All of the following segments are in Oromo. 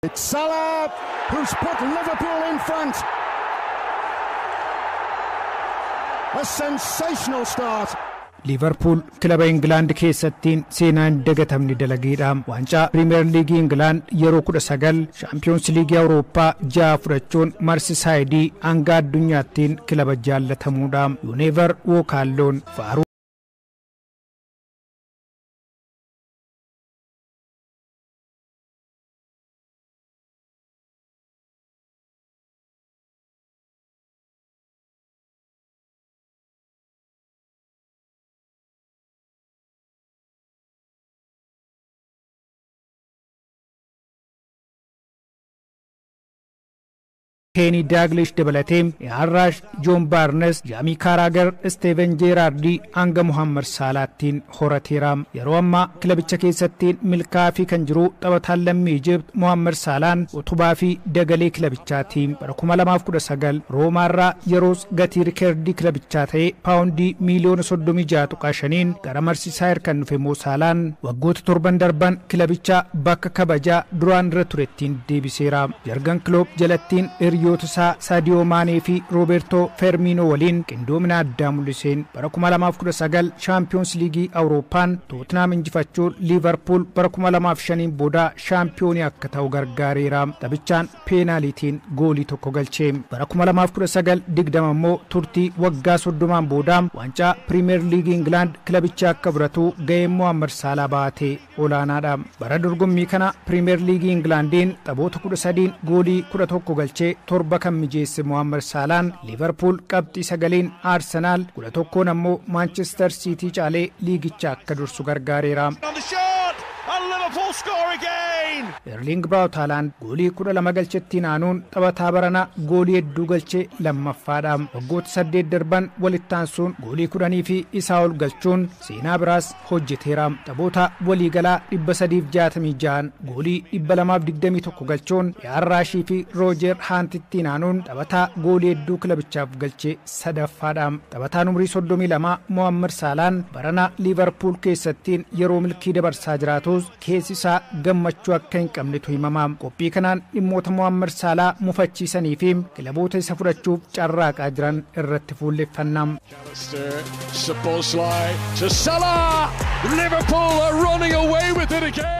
It's Salah who's put Liverpool in front. A sensational start. Liivarpuul kilaba Ingilaand keessattiin seenaa hin dagatamne dalageedha. Waancaa Piriimeer Liigii Ingilaand yeroo 19, Shaampiyoons Liigii Awurooppaa 6 fudhachuun Marsisaayidii hanga addunyaattiin kilaba jaallatamuudha. You never walk alone faaruu Keenii Daaglish dabalatee Iyaan Raash, Joon Baarnes, Jaamii Kaaraagar, Isteeven Jeeraardii hanga Muhammad Saalaattiin horateera. Yeroo ammaa kilabicha keessattiin milkaa'aa kan jiru taphataan lammii Ijipt Muhammad Saalaan utubaa fi dagalee kilabichaati. Bara 2019 Roomaarraa yeroos gatii rikeerdii kilabichaa ta'e paawundii miiliyoona 36.5 gara Marsisaayir kan dhufe Moo Saalaan waggoota 7 darban kilabicha bakka kabajaa duraan irra turettiin deebiseera. Jargan Kiloop jalattiin hiriyoota isaa Saadiyoo Maanee fi Roobertoo Fermiinoo waliin qindoomina addaa mul'iseen bara 2019 Shaampiyoons Liigii Awurooppaan Tootenaam injifachuun Liivarpuul bara 2005 booda shaampiyoonii akka ta'u gargaareera. Taphichaan peenaalitiin goolii 1 galche. Bara 2019 20 immoo turtii waggaa 30 booda waancaa Piriimeer Liigii Ingilaand kilabicha akka fudhatu ga'een Mohammad Saalaa baatee olaanaadha. Bara dorgommii kana Piriimeer Liigii Ingilaandiin taphoota 13 goolii 11 galchee 7 kan mijeesse Mohammad Saalaan Liivarpuul qabxii 9 Aarsenaal 11 ammoo Maanchestar Siitii caalee liigicha akka dursu gargaareera. Erling Braut Haaland goolii 12 galchettiin aanuun taphataa baranaa goolii hedduu galchee lammaffaadha. Waggoota 8 darban walitti aansuun goolii 10 fi isaa ol galchuun seenaa biraas hojjeteera. Taphoota waliigalaa 366 goolii 221 galchuun Iyaan Raashii fi Roojer Haantittiin aanuun taphataa goolii hedduu kilabichaaf galchee sadaffaadha. Taphataan umurii 32 Mohammad Saalaan barana Liivarpuul keessattiin yeroo milkii dabarsaa jiraatus keessi isaa gammachuu akka hin qabnetu himama. Qophii kanaan dhimmoota Mohammad Saalaa mufachiisanii fi kilaboota isa fudhachuuf carraaqaa jiran irratti fuulleffanna. Szoboszlai to Salah. Liverpool are running away with it again.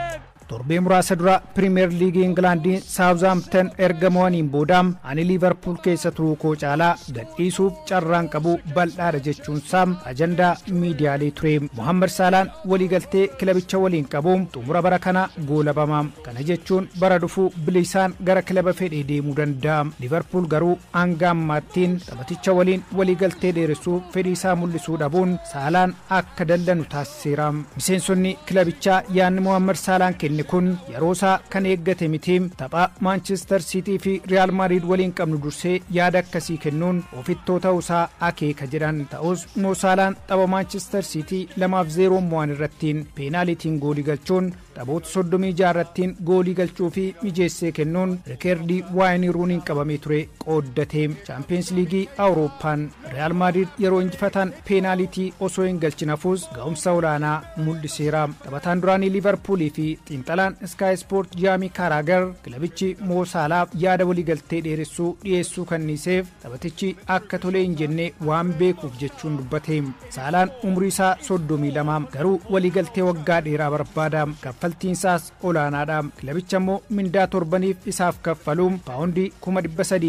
Torbee muraasa dura Piriimeer Liigii Ingilaandiin Saawuzaamten erga mo'aniin booda ani Liivarpuul keessa turuu koo caalaa gadhiisuuf carraan qabu bal'aadha jechuun isaa ajandaa miidiyaalee ture. Mohammad Saalaan waliigaltee kilabicha waliin qabu xumura bara kana goolabama. Kana jechuun bara dhufu bilisaan gara kilaba fedhee deemuu danda'a. Liivarpuul garuu hanga ammaattiin taphaticha waliin waliigaltee dheeressuuf fedhii isaa mul'isuu dhabuun Saalaan akka dallanu taasiseera. Miseensonni kilabichaa yaadni Mohammad Saalaan kenne kun yeroo isaa kan eeggate miti, tapha Maanchestar Siitii fi Riyaal Maadriid waliin qabnu dursee yaada akkasii kennuun ofittoo ta'uusaa akeeka jedhan. Ta'us Moo Saalaan tapha Maanchestar Siitii 2-0 mo'an irrattiin peenaalitiin goolii galchuun taphoota 36 irrattiin goolii galchuu fi mijeessee kennuun rikeerdii Waayinii Ruuniin qabamee ture qooddate. Chaampiyoons Liigii Awurooppaan Riyaal Maadriid yeroo injifatan peenaalitii osoo hin galchin hafuus ga'umsa olaanaa mul'iseera. Taphataan duraanii Liivarpuulii fi xiinxalaan Sky Sport Jaamii Kaaraagar kilabichi Moo Saalaaf yaada waliigaltee dheeressuu dhiyeessuu kanniiseef taphatichi akka tolee hin jenne waan beekuuf jechuun dubbate. Saalaan umurii isaa 32 garuu waliigaltee waggaa dheeraa barbaada. Kaffaltiin isaas olaanaadha. Kilabicha immoo mindaa torbaniif isaaf kaffaluun paawundii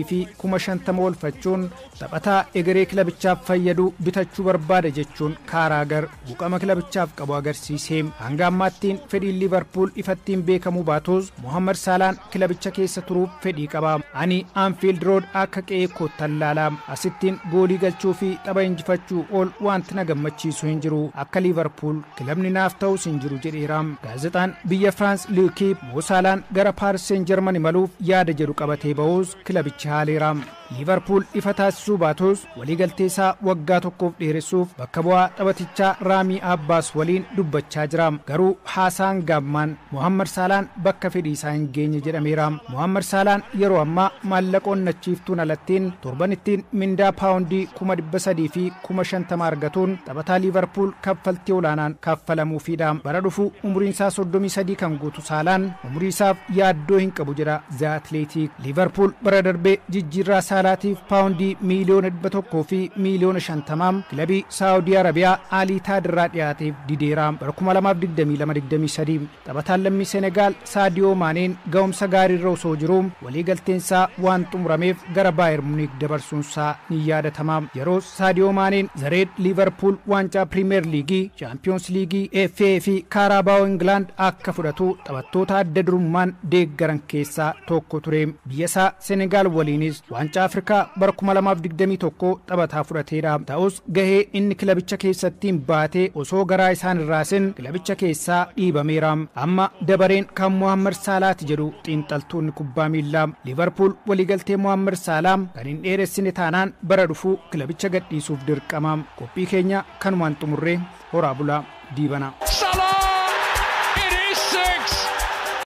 350,000 oolfachuun taphataa egeree kilabichaaf fayyadu bitachuu barbaada jechuun Kaaraagar buqama kilabichaaf qabu agarsiise. Hanga ammaattiin fedhiin Liivarpuul ifattiin beekamuu baatus Mohammad Saalaan kilabicha keessa turuuf fedhii qaba. Ani Anfield Road akka qe'ee kootti laala. Asittiin goolii galchuu fi tapha injifachuu ol wanti na gammachiisu hin jiru. Akka Liivarpuul kilabni naaf ta'us hin jiru jedheera. Gaazexaan biyya Firaans Liikiip Moo Saalaan gara Paaris Seen Jarman imaluuf yaada jedhu qabatee ba'us kilabichi haaleera. Liivarpuul ifa taasisuu baatus, waliigaltee isaa waggaa tokkoof dheeressuuf bakka bu'aa taphatichaa Raamii Abbaas waliin dubbachaa jira. Garuu haasaan gaammaan Mohammad Saalaan bakka fedhii isaa hin geenye jedhameera. Mohammad Saalaan yeroo ammaa maallaqa onnachiiftuun alattiin torban ittiin mindaa £350,000 argatuun taphataa Liivarpuul kaffaltii olaanaan kaffalamuufiidha. Bara dhufu umuriin isaa 33 kan guutu Saalaan umurii isaaf yaaddoo hin qabu jedha The Athletic. Liivarpuul bara darbee jijjiirraa Saalaatiif £150,000,000 kilabii Saawudii Arabiyaa Al Ittihad irraa dhiyaateef dideera. Bara 2022-23 taphataan lammii Senegaal Saadiyoo Maaneen ga'umsa gaariirra osoo jiruu waliigalteensaa waan xumurameef gara Baayer Muniik dabarsuunsaa ni yaadatama. Yeroo Saadiyoo Maaneen The Red Liivarpuul waancaa Piriimeer Liigii, Chaampiyoons Liigii, FA fi Kaaraabaa'oo Ingilaand akka fudhatu taphattoota adda durummaan deeggaran keessaa tokko ture. Biyya isaa Senegaal waliinis waancaa Afrikaa bara 2021 taphataa fudhateedha. Ta'us gahee inni kilabicha keessatti baatee osoo garaa isaan irraasin kilabicha keessaa dhiibameera. Amma dabareen kan Mohammad Saalaati jedhu xiinxaltoonni kubbaa miillaa. Liivarpuul waliigaltee Mohammad Saalaa kan hin dheeressine taanaan bara dhufu kilabicha gadhiisuuf dirqama. Qophii keenya kanumaan xumurree, horaa bulaa diibana. Salah!